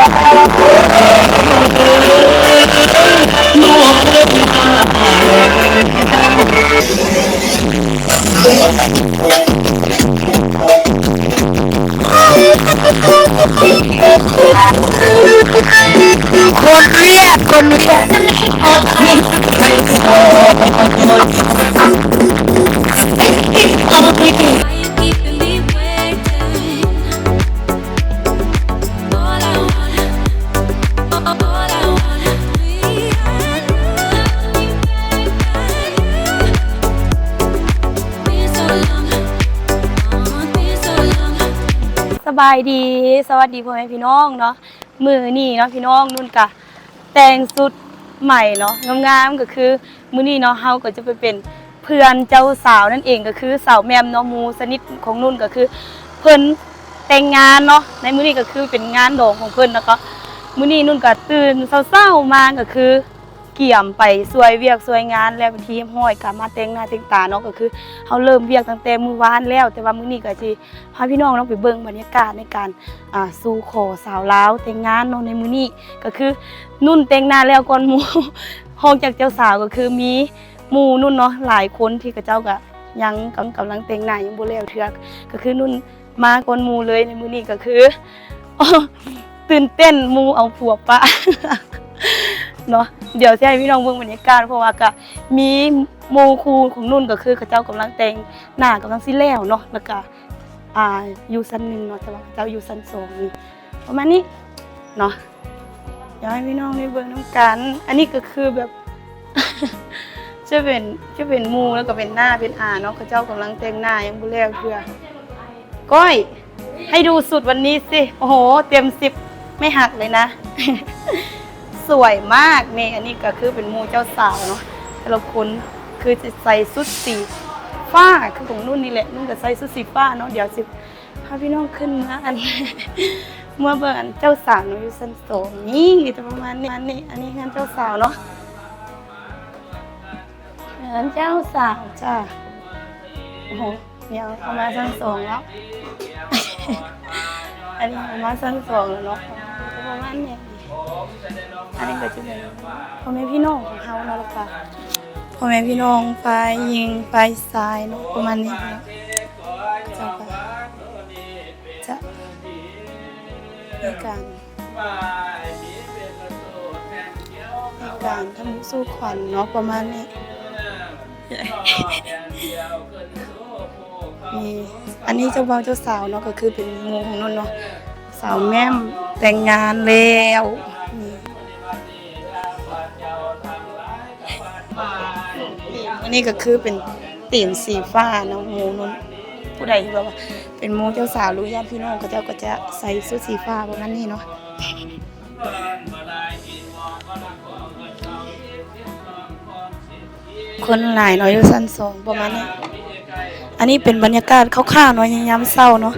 ຄົນວຽດ ຄົນວຽດ ສະບາຍດີ ສະຫວັດດີພໍ່ແມ່ພີ່ນ້ອງເນາະ. ມື້ນີ້ເນາະພີ່ນ້ອງ ນຸ່ນກະແຕ່ງຊຸດໃໝ່ເນາະ ງາມໆ ກໍຄືມື້ນີ້ເນາະ ເຮົາກໍຈະໄປເປັນເພື່ອນເຈົ້າສາວນັ້ນເອງ ກໍຄືສາວແໝ່ມເນາະ ໝູ່ສະໜິດຂອງນຸ່ນ ກໍຄືເພິ່ນແຕ່ງງານເນາະ. ໃນມື້ນີ້ກໍຄືເປັນງານດອງຂອງເພິ່ນ ແລ້ວກໍມື້ນີ້ນຸ່ນກໍຕື່ນເຊົ້າໆມາ ກໍຄືກຽມໄປຊ່ວຍວຽກຊ່ວຍງານແລ້ວເປັນທີ່ຮຽບຮ້ອຍ ກໍມາແຕ່ງໜ້າແຕ່ງຕາເນາະ. ກໍຄືເຮົາເລີ່ມວຽກຕັ້ງແຕ່ມື້ວານແລ້ວ ແຕ່ວ່າມື້ນີ້ກໍຊິ ພາພີ່ນ້ອງເນາະໄປເບິ່ງບັນຍາກາດໃນການ ອ່າ ສູ່ຂໍສາວລາວແຕ່ງງານເນາະ. ໃນມື້ນີ້ກໍຄືນຸ່ນແຕ່ງໜ້າແລ້ວກ່ອນໝູ່ ຮອງຈາກເຈົ້າສາວກໍຄືມີໝູ່ນຸ່ນເນາະ ຫຼາຍຄົນທີ່ເຂົາເຈົ້າກໍຍັງກຳ ກຳລັງແຕ່ງໜ້າຍັງບໍ່ແລ້ວເທື່ອ ກໍຄືນຸ່ນມາກ່ອນໝູ່ເລີຍ. ໃນມື້ນີ້ກໍຄື ຕື່ນເຕັ້ນ ໝູ່ເອົາຜົວປະເນາະ. ດຽວຊິໃຫ້ພີ່ນ້ອງເບິ່ງບັນຍາກາດ ເພາະວ່າກະມີໝູ່ຄູ່ຂອງນຸ່ນ ກໍຄືເຂົາເຈົ້າກຳລັງແຕ່ງໜ້າ ກຳລັງຊິແລ້ວເນາະ ແລ້ວກະ ອ່າ ຢູ່ຊັ້ນໜຶ່ງເນາະ ແຕ່ວ່າເຂົາເຈົ້າຢູ່ຊັ້ນສອງນີ້ ປະມານນີ້ເນາະ. ດຽວໃຫ້ພີ່ນ້ອງໄດ້ເບິ່ງນຳກັນ. ອັນນີ້ກໍຄືແບບ ຈະເປັນ ຈະເປັນໝູ່ ແລ້ວກໍເປັນນ້າເປັນອາເນາະ ເຂົາເຈົ້າກຳລັງແຕ່ງໜ້າຍັງບໍ່ແລ້ວເທື່ອ. ກ້ອຍ ໃຫ້ດູຊຸດວັນນີ້ຊິ ໂອ້ໂຫ ເຕັມສິບ ໄມ່ຫັກເລີຍນະ ສວຍມາກ. ນີ້ ອັນນີ້ກໍຄືເປັນໝູ່ເຈົ້າສາວເນາະ ແຕ່ລະຄົນຄືຈະໃສ່ຊຸດສີຟ້າ ຄືຂອງນຸ່ນນີ້ແຫຼະ ນຸ່ນກໍໃສ່ຊຸດສີຟ້າເນາະ. ດຽວຊິພາພີ່ນ້ອງຂຶ້ນເມືອ ອັນ ເມືອເບິ່ງອັນເຈົ້າສາວເນາະ ຢູ່ຊັ້ນສອງນີ້ ກໍຈະປະມານນີ້. ອັນນີ້ ອັນນີ້ເຮືອນເຈົ້າສາວເນາະ ເຮືອນເຈົ້າສາວຈ້າ. ໂອ້ໂຫ ດຽວເຮົາມາຊັ້ນສອງແລ້ວ ອັນນີ້ເຮົາມາຊັ້ນສອງແລ້ວເນາະ ປະມານນີ້. ອັນນີ້ກໍຈະເປັນພໍ່ແມ່ພີ່ນ້ອງຂອງເຮົາເນາະ ແລ້ວກໍພໍ່ແມ່ພີ່ນ້ອງຝ່າຍຍິງຝ່າຍຊາຍເນາະ ປະມານນີ້ເນາະ. ເຈົ້າກໍຈະມີການ ໃນການທຳບຸນສູ່ຂວັນເນາະ ປະມານນີ້. ນີ້ ອັນນີ້ເຈົ້າບ່າວເຈົ້າສາວເນາະ ກໍຄືເປັນໝູ່ຂອງນຸ່ນເນາະ ສາວແໝ່ມແຕ່ງງານແລ້ວ. ນີ້ ນີ້ ອັນນີ້ກໍຄືເປັນຕີມສີຟ້າເນາະ ໝູ່ນຸ່ນ. ຜູ້ໃດທີ່ແບບວ່າເປັນໝູ່ເຈົ້າສາວ ຫຼື ຍາດພີ່ນ້ອງ ເຂົາເຈົ້າກໍຈະໃສ່ຊຸດສີຟ້າປະມານນີ້ເນາະ. ຄົນຫຼາຍເນາະ ຢູ່ຊັ້ນສອງປະມານນີ້. ອັນນີ້ເປັນບັນຍາກາດຄ່າວໆເນາະ ຍາມເຊົ້າເນາະ.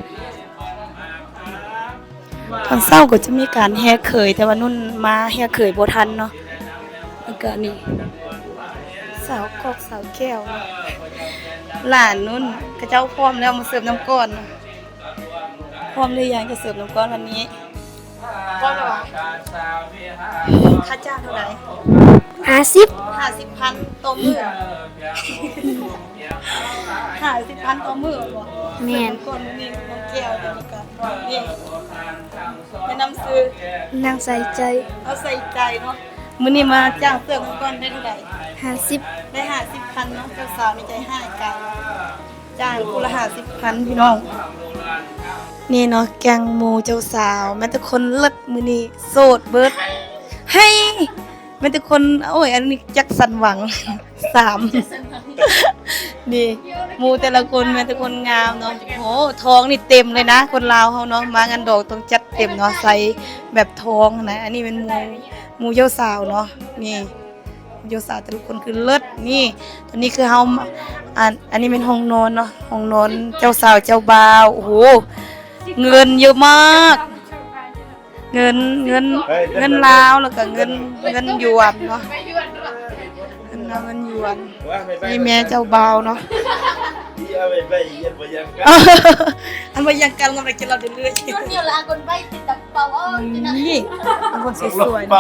ຕອນເຊົ້າກໍຈະມີການແຫ່ເຂີຍ ແຕ່ວ່ານຸ່ນມາແຫ່ເຂີຍບໍ່ທັນເນາະ. ແລ້ວກໍນີ້ ສາວກອກສາວແກ້ວເນາະ ຫຼານນຸ່ນ ເຂົາເຈົ້າພ້ອມແລ້ວ ມາເສີບນ້ຳກ້ອນເນາະ. ພ້ອມຫຼືຍັງຈະເສີບນ້ຳກ້ອນວັນນີ້? ພ້ອມແລ້ວຫວາ? ຄ່າຈ້າງເທົ່າໃດ? ຫ້າສິບ ຫ້າສິບພັນຕໍ່ມື້. ຫ້າສິບພັນຕໍ່ມື້ບໍ? ແມ່ນ. ເສີບນ້ຳກ້ອນມື້ນີ້ນ້ອງແກ້ວ ແລ້ວກໍນີ້ ແນະນຳຊື່ ນາງໃສ່ໃຈ ເອົາໃສ່ໃຈເນາະ. ມື້ນີ້ມາຈ້າງເສີບນ້ຳກ້ອນໄດ້ເທົ່າໃດ? ຫ້າສິບ ໄດ້ຫ້າສິບພັນເນາະ. ເຈົ້າສາວນີ້ໃຈຮ້າຍກາຍ ຈ້າງຜູ້ລະຫ້າສິບພັນ ພີ່ນ້ອງ. ນີ້ເນາະ ແກ້ງໝູ່ເຈົ້າສາວ ແມ່ນແຕ່ຄົນເລີດ ມື້ນີ້ໂສດເບີດ. ເຮີ້ຍ ແມ່ນແຕ່ຄົນ ໂອ້ຍ ອັນນີ້ຈັກສັນຫວັງ ສາມ ນີ້ ໝູ່ແຕ່ລະຄົນແມ່ນແຕ່ຄົນງາມເນາະ. ໂອ້ ທອງນີ້ເຕັມເລີຍນະ ຄົນລາວເຮົາເນາະ ມາງານດອງຕ້ອງຈັດເຕັມເນາະ ໃສ່ແບບທອງຫັ້ນນະ. ອັນນີ້ແມ່ນໝູ່ ໝູ່ເຈົ້າສາວເນາະ ນີ້ ເຈົ້າສາວແຕ່ລະຄົນຄືເລີດ. ນີ້ ຕອນນີ້ຄືເຮົາ ອັນ ອັນນີ້ແມ່ນຫ້ອງນອນເນາະ ຫ້ອງນອນເຈົ້າສາວເຈົ້າບ່າວ. ໂອ້ໂຫ ເງິນເຍອະມາກ ເງິນ ເງິນ ເງິນລາວ ແລ້ວກໍເງິນ ເງິນຢວນເນາະ ເງິນລາວ ເງິນຢວນ. ນີ້ແມ່ເຈົ້າບ່າວເນາະ. Amai yang kal ngam lagi lau dulu. Yo, yo, lah, aku baik, tidak bawa. ນີ້ ເອົາຄົນສວຍໆ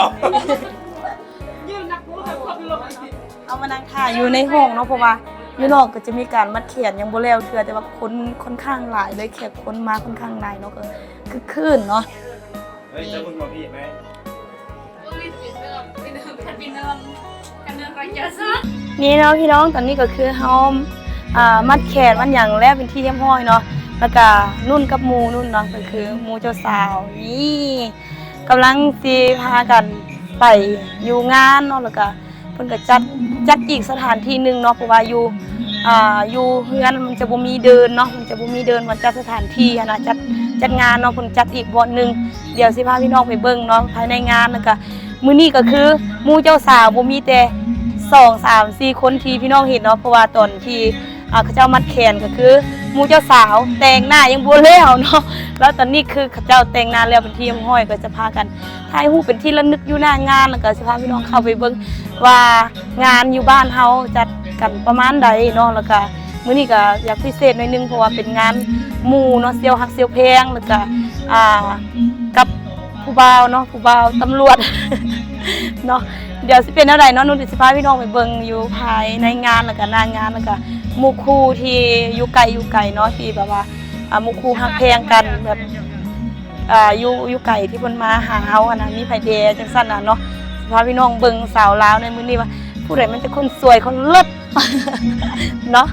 ເອົາມານັ່ງຖ້າຢູ່ໃນຫ້ອງເນາະ ເພາະວ່າຢູ່ນອກກໍຈະມີການມັດແຂນຍັງບໍ່ແລ້ວເທື່ອ ແຕ່ວ່າຄົນຂ້ອນຂ້າງຫຼາຍເລີຍ ແຂກຄົນມາຂ້ອນຂ້າງຫຼາຍເນາະ ກໍຄຶກຄື້ນເນາະ. ນີ້ເນາະພີ່ນ້ອງ ຕອນນີ້ກໍຄືເຮົາ ອ່າ ມັດແຂນມັດຫຍັງແລ້ວເປັນທີ່ຮຽບຮ້ອຍເນາະ ແລ້ວກະນຸ່ນກັບໝູ່ນຸ່ນເນາະ ກໍຄືໝູ່ເຈົ້າສາວ ນີ້ກຳລັງຊິພາກັນໄປຢູ່ງານເນາະ ແລ້ວກະ ເພິ່ນກໍຈັດ ຈັດອີກສະຖານທີ່ໜຶ່ງເນາະ ເພາະວ່າຢູ່ ອ່າ ຢູ່ເຮືອນມັນຈະບໍ່ມີເດີ່ນເນາະ ມັນຈະບໍ່ມີເດີ່ນ ມັນຈັດສະຖານທີ່ຫັ້ນນະ ຈັດ ຈັດງານເນາະ ເພິ່ນຈັດອີກບ່ອນໜຶ່ງ. ດຽວຊິພາພີ່ນ້ອງໄປເບິ່ງເນາະ ພາຍໃນງານ ແລ້ວກະມື້ນີ້ກໍຄືໝູ່ເຈົ້າສາວບໍ່ມີແຕ່ສອງ ສາມ ສີ່ຄົນທີ່ພີ່ນ້ອງເຫັນເນາະ ເພາະວ່າຕອນທີ່ ອ່າ ເຂົາເຈົ້າມັດແຂນກໍຄືໝູ່ເຈົ້າສາວແຕ່ງໜ້າຍັງບໍ່ແລ້ວເນາະ ແລ້ວຕອນນີ້ຄືເຂົາເຈົ້າແຕ່ງໜ້າແລ້ວເປັນທີ່ຮຽບຮ້ອຍ ກໍຈະພາກັນຖ່າຍຮູບເປັນທີ່ລະນຶກຢູ່ໜ້າງານ ແລ້ວກໍຊິພາພີ່ນ້ອງເຂົ້າໄປເບິ່ງວ່າງານຢູ່ບ້ານເຮົາຈັດກັນປະມານໃດເນາະ ແລ້ວກໍມື້ນີ້ກໍຢາກພິເສດໜ້ອຍໜຶ່ງ ເພາະວ່າເປັນງານໝູ່ເນາະ ສ່ຽວຮັກສ່ຽວແພງ ແລ້ວກໍ ອ່າ ກັບ ຜູ້ບ່າວເນາະ ຜູ້ບ່າວຕຳຫຼວດເນາະ. ດຽວຊິເປັນແນວໃດເນາະ ນຸ່ນຊິພາພີ່ນ້ອງໄປເບິ່ງຢູ່ພາຍໃນງານ ແລ້ວກະໜ້າງານ ແລ້ວກະໝູ່ຄູ່ທີ່ຢູ່ໄກຢູ່ໄກເນາະ ທີ່ແບບວ່າ ອ່າ ໝູ່ຄູ່ຮັກແພງກັນແບບ ອ່າ ຢູ່ ຢູ່ໄກທີ່ເພິ່ນມາຫາເຮົາຫັ້ນນະ ມີໃຜແດ່ຈັ່ງຊັ້ນນະເນາະ. ຊິພາພີ່ນ້ອງເບິ່ງສາວລາວໃນມື້ນີ້ວ່າຜູ້ໃດມັນຈະຄົນສວຍຄົນເລີດເນາະ.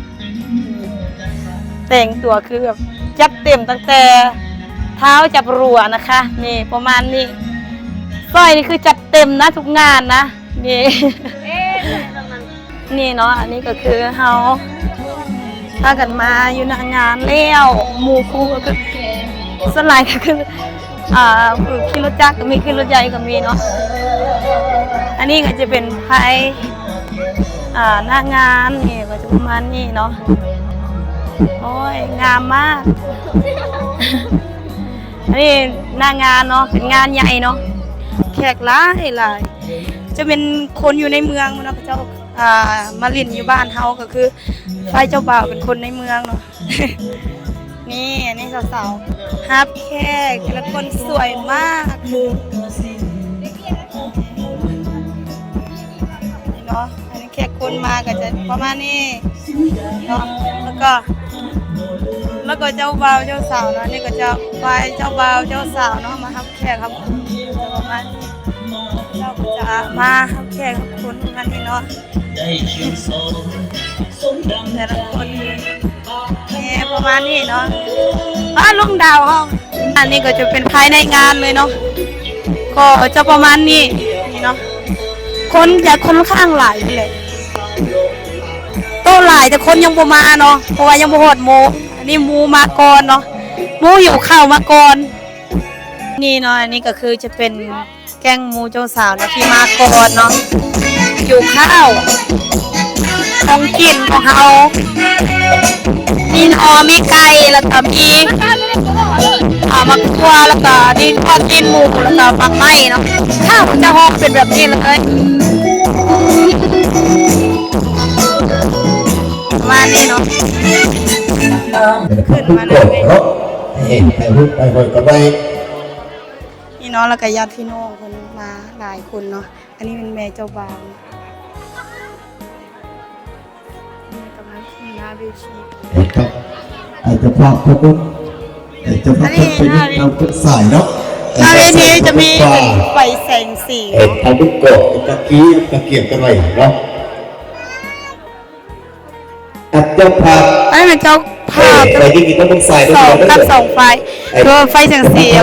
ແຕ່ງຕົວຄືແບບຈັດເຕັມຕັ້ງແຕ່ເທ້າຈັບຫົວນະຄະ ນີ້ປະມານນີ້ ສ້ອຍນີ້ຄືຈັດເຕັມນະທຸກງານນະ ນີ້ ນີ້ເນາະ. ອັນນີ້ກໍຄືເຮົາພາກັນມາຢູ່ໜ້າງານແລ້ວ ໝູ່ຄູ່ກໍຄື ສ່ວນຫຼາຍກໍຄື ອ່າ ຂີ່ລົດຈັກກໍມີ ຂີ່ລົດໃຫຍ່ກໍມີເນາະ. ອັນນີ້ກໍຈະເປັນພາຍ ອ່າ ໜ້າງານນີ້ກໍຈະປະມານນີ້ເນາະ. ໂອ້ຍ ງາມມາກ. ອັນນີ້ໜ້າງານເນາະ ເປັນງານໃຫຍ່ເນາະ ແຂກຫຼາຍໆ ຈະເປັນຄົນຢູ່ໃນເມືອງເນາະ ເຂົາເຈົ້າ ອ່າ ມາຫຼິ້ນຢູ່ບ້ານເຮົາ ກໍຄືຝ່າຍເຈົ້າບ່າວເປັນຄົນໃນເມືອງເນາະ. ນີ້ ອັນນີ້ສາວໆຮັບແຂກ ແຕ່ລະຄົນສວຍມາກເນາະ. ອັນນີ້ແຂກຄົນມາກໍຈະປະມານນີ້ເນາະ ແລ້ວກໍ ແລ້ວກໍເຈົ້າບ່າວເຈົ້າສາວເນາະ. ອັນນີ້ກໍຈະຝ່າຍເຈົ້າບ່າວເຈົ້າສາວເນາະ ມາຮັບແຂກຮັບຄົນ ຈະປະມານນີ້ ເຈົ້າກໍຈະມາຮັບແຂກຮັບຄົນປະມານນີ້ເນາະ. ແຕ່ລະຄົນແມ່ປະມານນີ້ເນາະ. ອ້າ ລຸງດາວເຮົາ ອັນນີ້ກໍຈະເປັນພາຍໃນງານເລີຍເນາະ ກໍຈະປະມານນີ້ ນີ້ເນາະ. ຄົນຈະຄ່ອນຂ້າງຫຼາຍແຫຼະ ໂຕະຫຼາຍແຕ່ຄົນຍັງບໍ່ມາເນາະ ເພາະວ່າຍັງບໍ່ຮອດໂມງ. ອັນນີ້ໝູ່ມາກ່ອນເນາະ ໝູ່ຫິວເຂົ້າມາກ່ອນ ນີ້ເນາະ. ອັນນີ້ກໍຄືຈະເປັນ ແກ້ງໝູ່ເຈົ້າສາວເນາະ ທີ່ມາກ່ອນເນາະ ຫິວເຂົ້າ ຂອງກິນຂອງເຮົາ ມີໜໍ່ ມີໄກ່ ແລ້ວກໍມີ ອ່າ ໝາກຖົ່ວ ແລ້ວກໍມີທອດຕີນໝູ ແລ້ວກໍໝາກໄມ້ເນາະ. ເຂົ້າຈະຫ້ອງເປັນແບບນີ້ເລີຍ ປະມານນີ້ເນາະ ຂຶ້ນມາເລີຍເນາະ. ເຫັນໄປຮຸດໄປຫ້ອຍກໍໄດ້ ນີ້ເນາະ ແລ້ວກໍຍາດພີ່ນ້ອງເພິ່ນມາຫຼາຍຄົນເນາະ. ອັນນີ້ແມ່ນແມ່ເຈົ້າບ່າວ ນີ້ກຳລັງຂຶ້ນໜ້າເວທີ ເຫັນຄັບ ເຈົ້າພາບເພິ່ນ ເຈົ້າພາບເພິ່ນເປັນນຳຄົນສາຍເນາະ. ໜ້າເວທີຈະມີເປັນໄຟແສງສີ ເຫັນພາບບຸກກອກກະກີກະກຽມກັນໄວ້ເນາະ. ອັນເຈົ້າພາບ ອັນນັ້ນເຈົ້າພາບ ເອີ ໄຟດີໆ ຕ້ອງເບິ່ງສາຍ ສອງກັບສອງໄຟ ເອີ ໄຟແສງສີ ໂອ້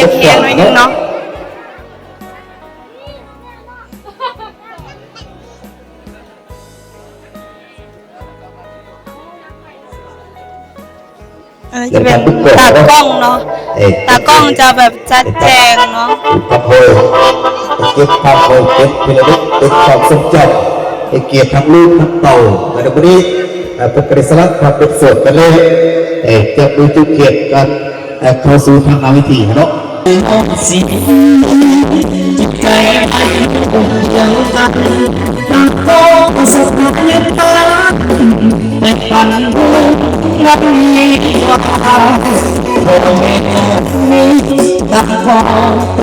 ຢາກແຮງໜ້ອຍໜຶ່ງເນາະ. ອັນນີ້ຈະເປັນຕາກ້ອງເນາະ ເອີ ຕາກ້ອງຈະແບບຈັດແຈງເນາະ ເກັບພາບໄວ້ເປັນທີ່ລະລຶກ ເປັນຄວາມຊົງຈຳ ເປັນກຽດທັງລູກທັງເຕົ້າ. ແລະໃນມື້ນີ້ ເອີ ເພິ່ນກໍໄດ້ສະຫຼະຄວາມເປັນໂສດກັນແລ້ວ ເອີ ຈັບມືຈູກກຽດກັນ ເຂົ້າສູ່ທາງໜ້າເວທີເນາະ. ໃຈໃຫ້ຄົນດຽວກັນ ນຳໂຕສະພາຍຕາ ແຕ່ປັນບຸນວັນນີ້ວ່າ ພໍ່ແມ່ມີຕັ້ງພໍ່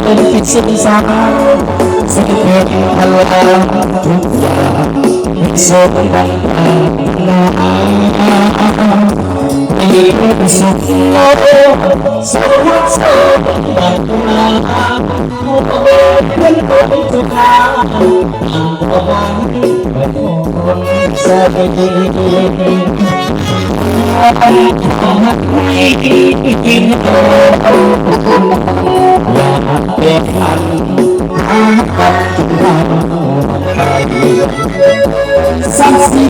ເປັນທີ່ສົງສານ ຊິເປັນພາລະທຸກຢ່າງໃຫ້ສົມດັງປາດຖະໜາ ໃຫ້ເປັນສຸກໂລກສຸກວັນສົມບັດນາ ສັກສີ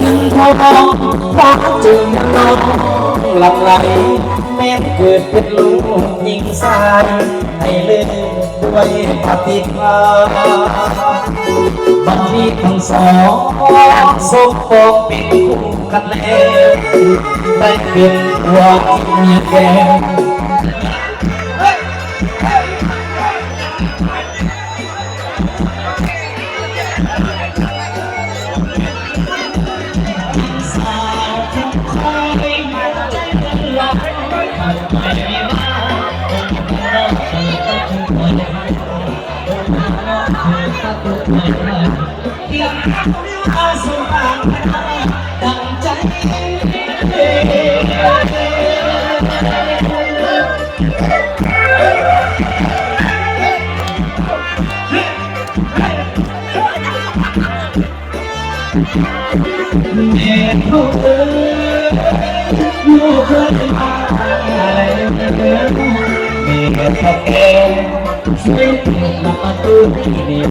ຍັງທອງ ຟ້າຈຶ່ງນອງຫຼັ່ງໄຫຼ ແມ່ນເກີດເປັນລູກຍິງຊາຍ ໃຫ້ເລີກດ້ວຍປະຕິພານ ບັດນີ້ທັງສອງສົມປອງເປັນຄູ່ກັນແລ້ວ ໄດ້ເປັນຜົວເມຍແກ່. ແມ່ເຖົ້າເອີຍ ລູກເຄີຍມາແລ້ວ ແມ່ເຖົ້າແກ່ ຊ່ວຍເປີດປະຕູໃຫ້ແດ່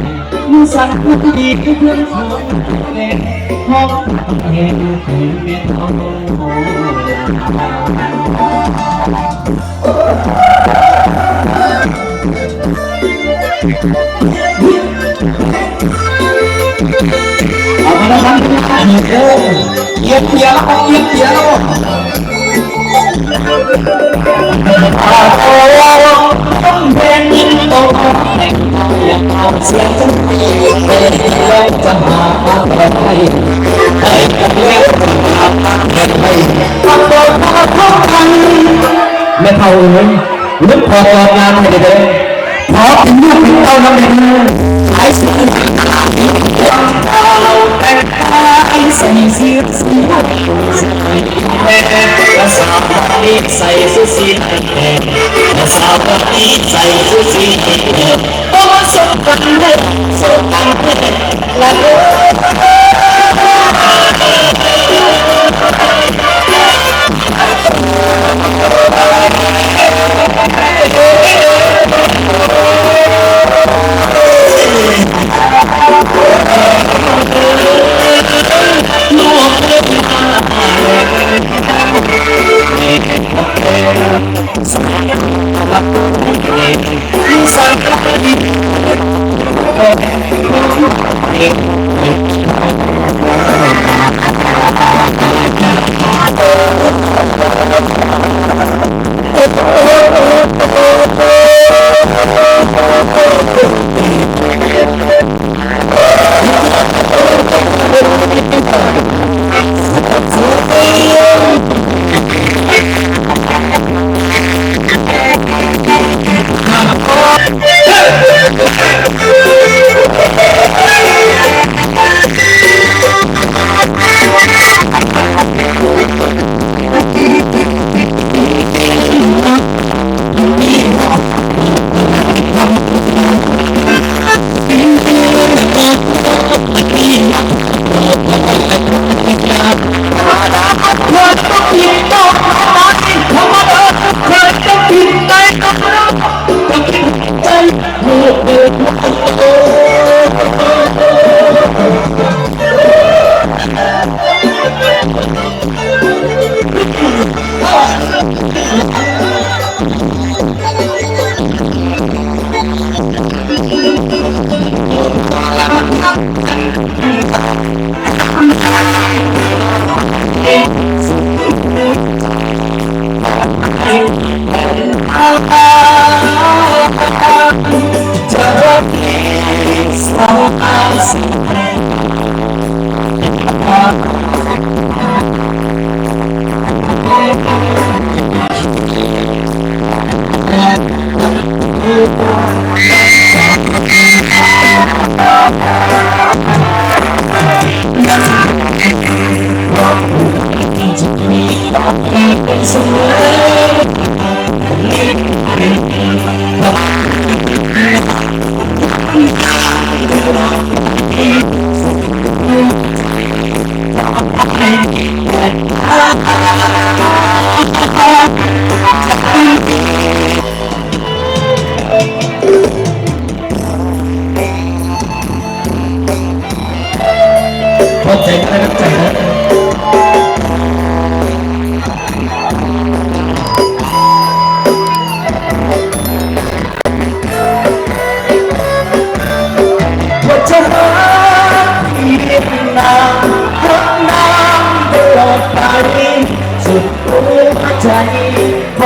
ມີສັນຄົນດີເພື່ອນຂອງແມ່ ຂອງແມ່ຄືແມ່ເຖົ້າ. ເອົາມານຳກັນ ເອີ ກຽມເບຍລະ ກຽມເບຍລະ ແມ່ເຖົ້າເອີຍ ລູກຂໍຕອບງານໃຫ້ແດ່ເດີ ຂໍເປັນລູກເປັນເຕົ້ານຳແດ່ເດີ ໃຫ້ສຸກ ສາວແຕ່ງກາຍໃສ່ເສື້ອສີ ແຕ່ສາວນີ້ໃສ່ຊຸດສີແດງ ແຕ່ສາວນີ້ໃສ່ຊຸດສີແດງ ບໍ່ມາສົບກັນເດີ ສົບກັນເດີ ລະເດີ.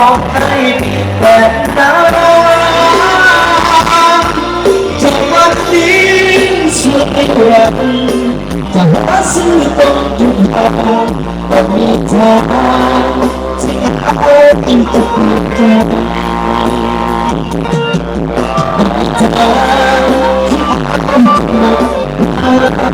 ອກໃຫ້ມີແຟນນາງ ຈະມາຫຼິ້ນຊ່ວຍກັນ ຈະຫາຊື້ຕ້ອງທຸກຢ່າງ ບໍ່ມີທາງທີ່ເຮົາຈະເປັນໃຈ ບໍ່ມີທາງທີ່ເຮົາຈະ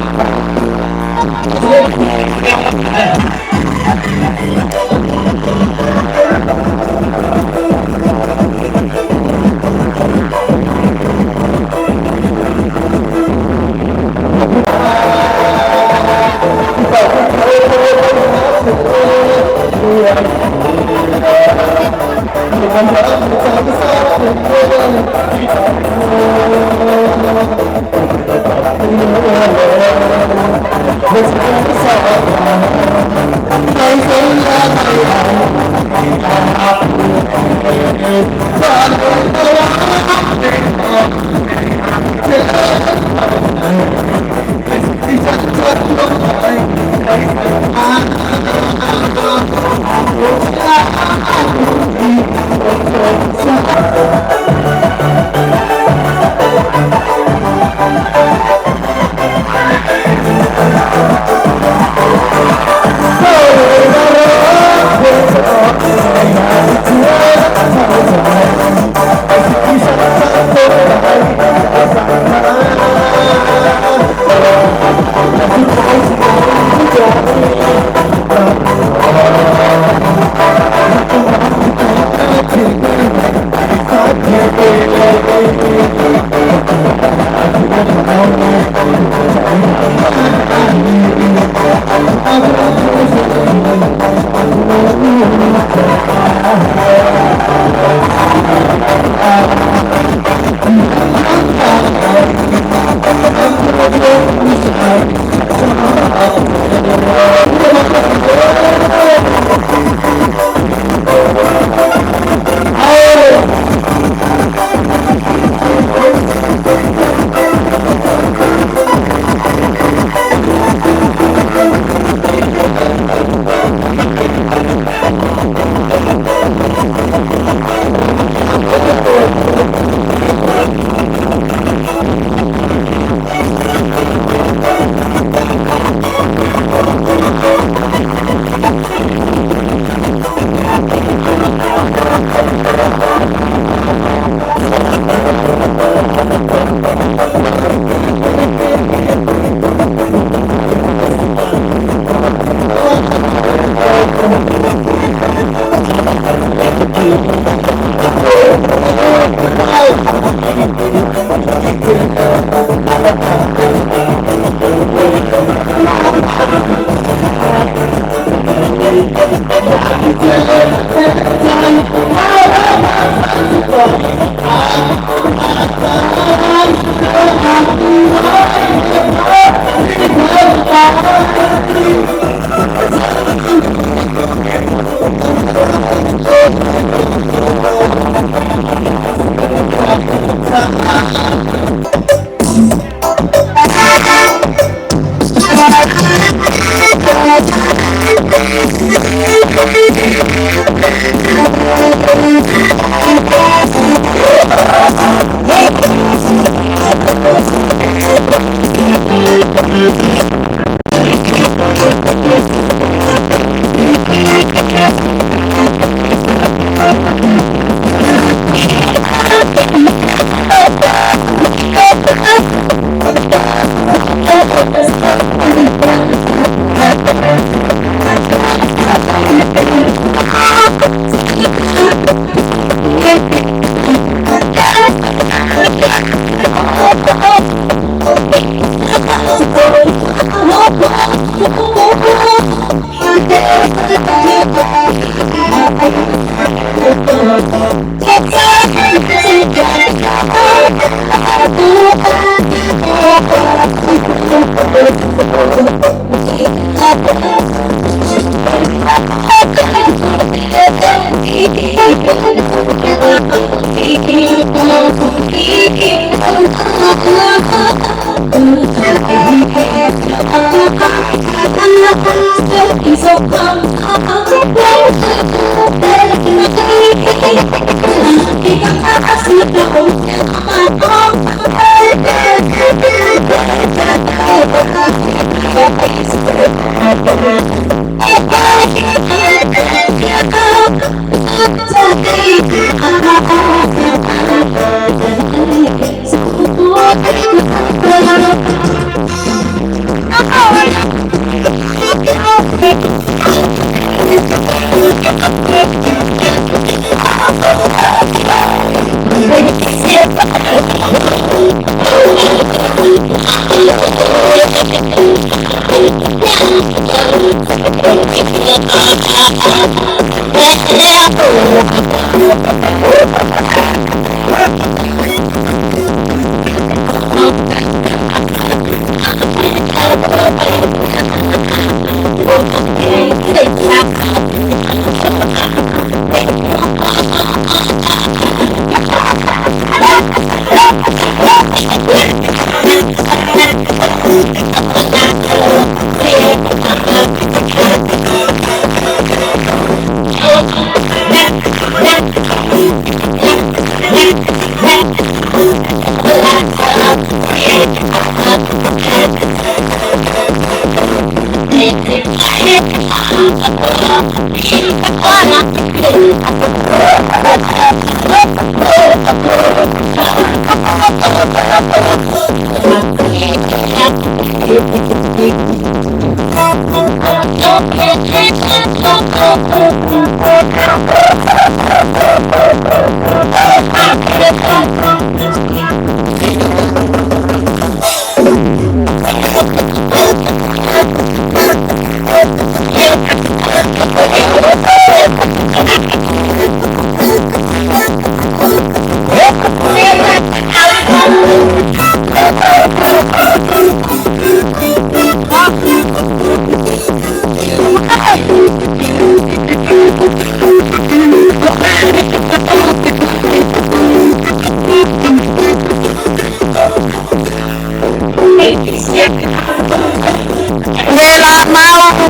ເວລາເມົາ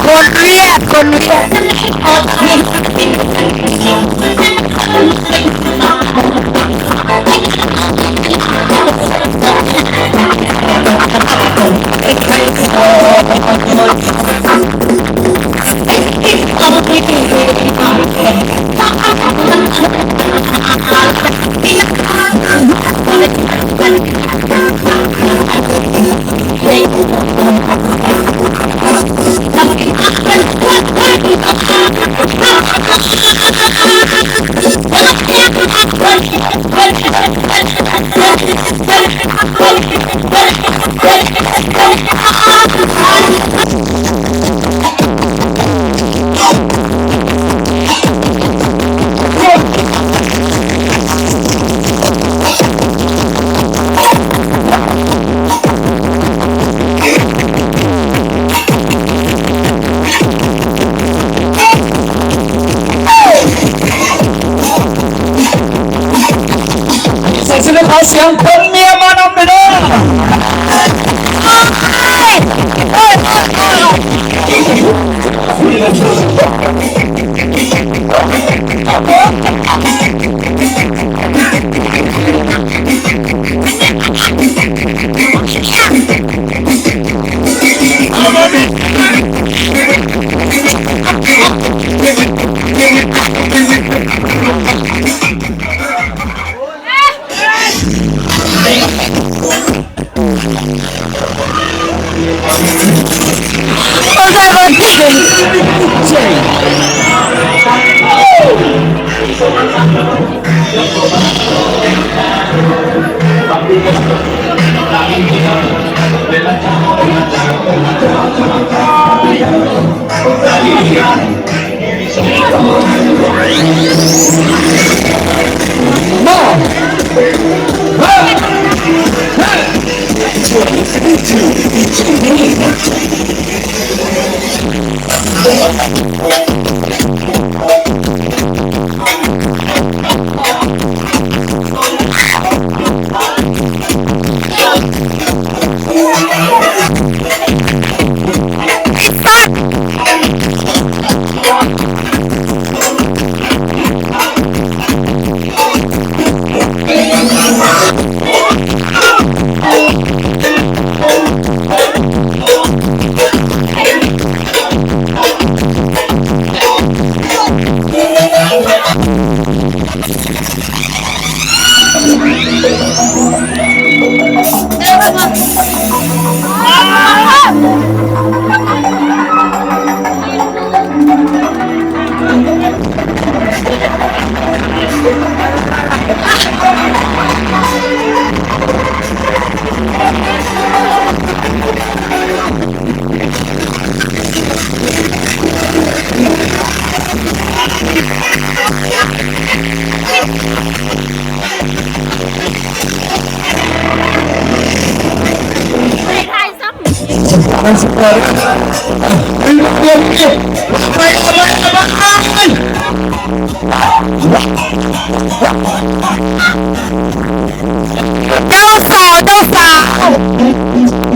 ໂອ້ຍ ຄົນວຽດ ຄົນວຽດ. ຂໍສຽງຄົນເມຍມານຳເດີ. ມັນຊິເປີດ ໄປ ໄປ ໄປ ໄປ ໄປ ເຈົ້າສາວ ເຈົ້າສາວ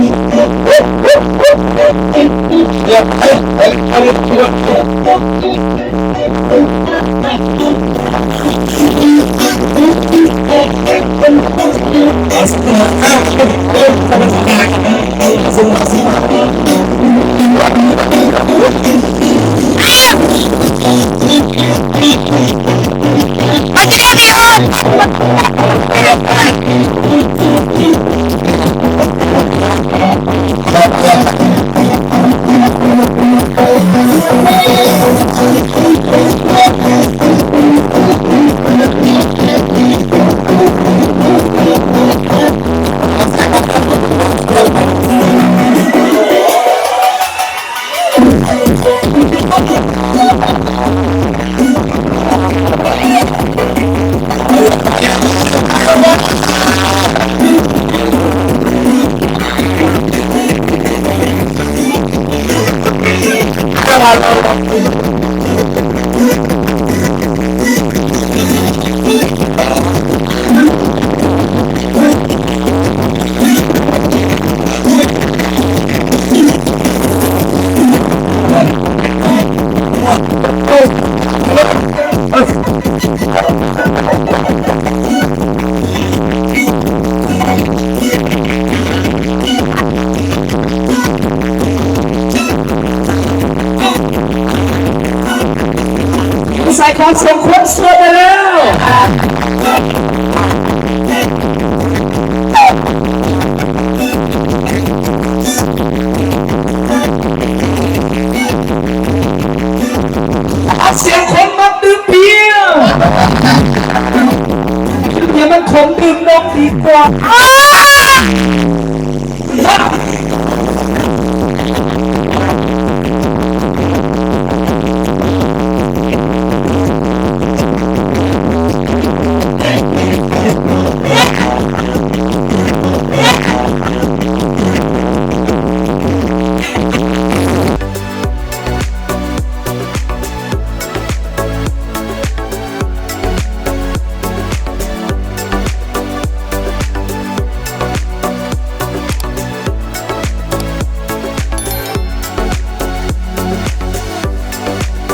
ໃສ່ຂອງສົມຄວນສ່ວນໄປແລ້ວ ເອົາສຽງຄົນມັກດື່ມເບຍ ຢ່າມັນຄົນດື່ມນົກດີກວ່າ.